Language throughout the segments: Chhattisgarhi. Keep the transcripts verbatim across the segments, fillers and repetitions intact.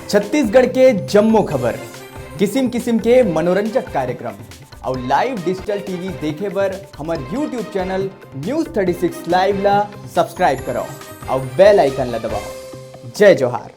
छत्तीसगढ़ के जम्मो खबर, किसिम किसिम के मनोरंजक कार्यक्रम अउ लाइव डिजिटल टीवी देखे बर हमर YouTube channel News Thirty Six Live ला सब्सक्राइब करव अउ बेल आइकन ला दबाव। जय जोहार।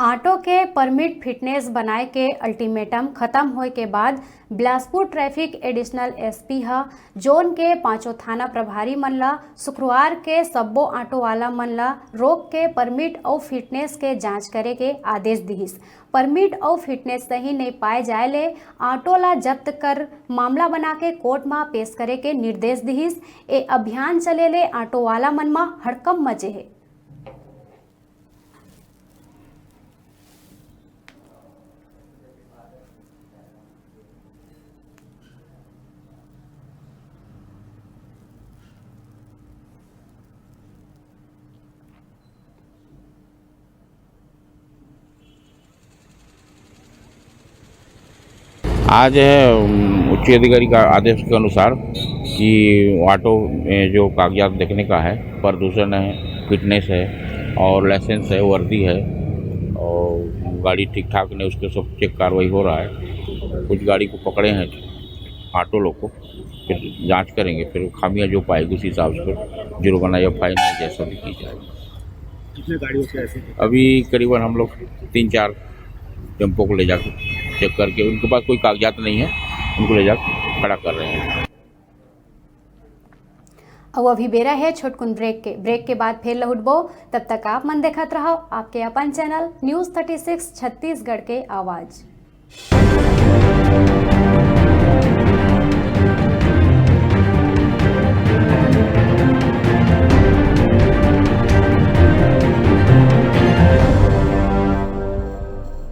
ऑटो के परमिट फिटनेस बनाए के अल्टीमेटम खत्म होए के बाद बिलासपुर ट्रैफिक एडिशनल एसपी ह जोन के पांचों थाना प्रभारी मन ला शुक्रवार के सब्बो ऑटो वाला मन ला रोक के परमिट अउ फिटनेस के जांच करे के आदेश दिहिस। परमिट अउ फिटनेस सही नइ पाए जाए ले ऑटो ला जब्त कर मामला बना के कोर्ट म पेश करे के निर्देश दिहिस। ए अभियान चले ले ऑटो वाला मन म हड़कंप मचे हे। आज है, उम, उच्च अधिकारी का आदेश के अनुसार कि ऑटो में जो कागजात देखने का है, प्रदूषण है, फिटनेस है और लाइसेंस है, वर्दी है और गाड़ी ठीक ठाक नहीं, उसके सब चेक कार्रवाई हो रहा है। कुछ गाड़ी को पकड़े हैं ऑटो लोग को, फिर जांच करेंगे, फिर खामियां जो पाएगी उस हिसाब से फिर जुर्माना या फाइन जैसा भी की जाएगी। कितने गाड़ियों के ऐसे? अभी करीबन हम लोग तीन चार टेम्पो को ले जाके चेक करके, उनके पास कोई कागजात नहीं है, उनको ले जाके खड़ा कर रहे हैं। अउ अभी बेरा है छोटकुन ब्रेक के। ब्रेक के बाद फिर लहुटबो, तब तक आप मन देखत रहव आपके अपन channel news thirty six Chhattisgarh के आवाज़।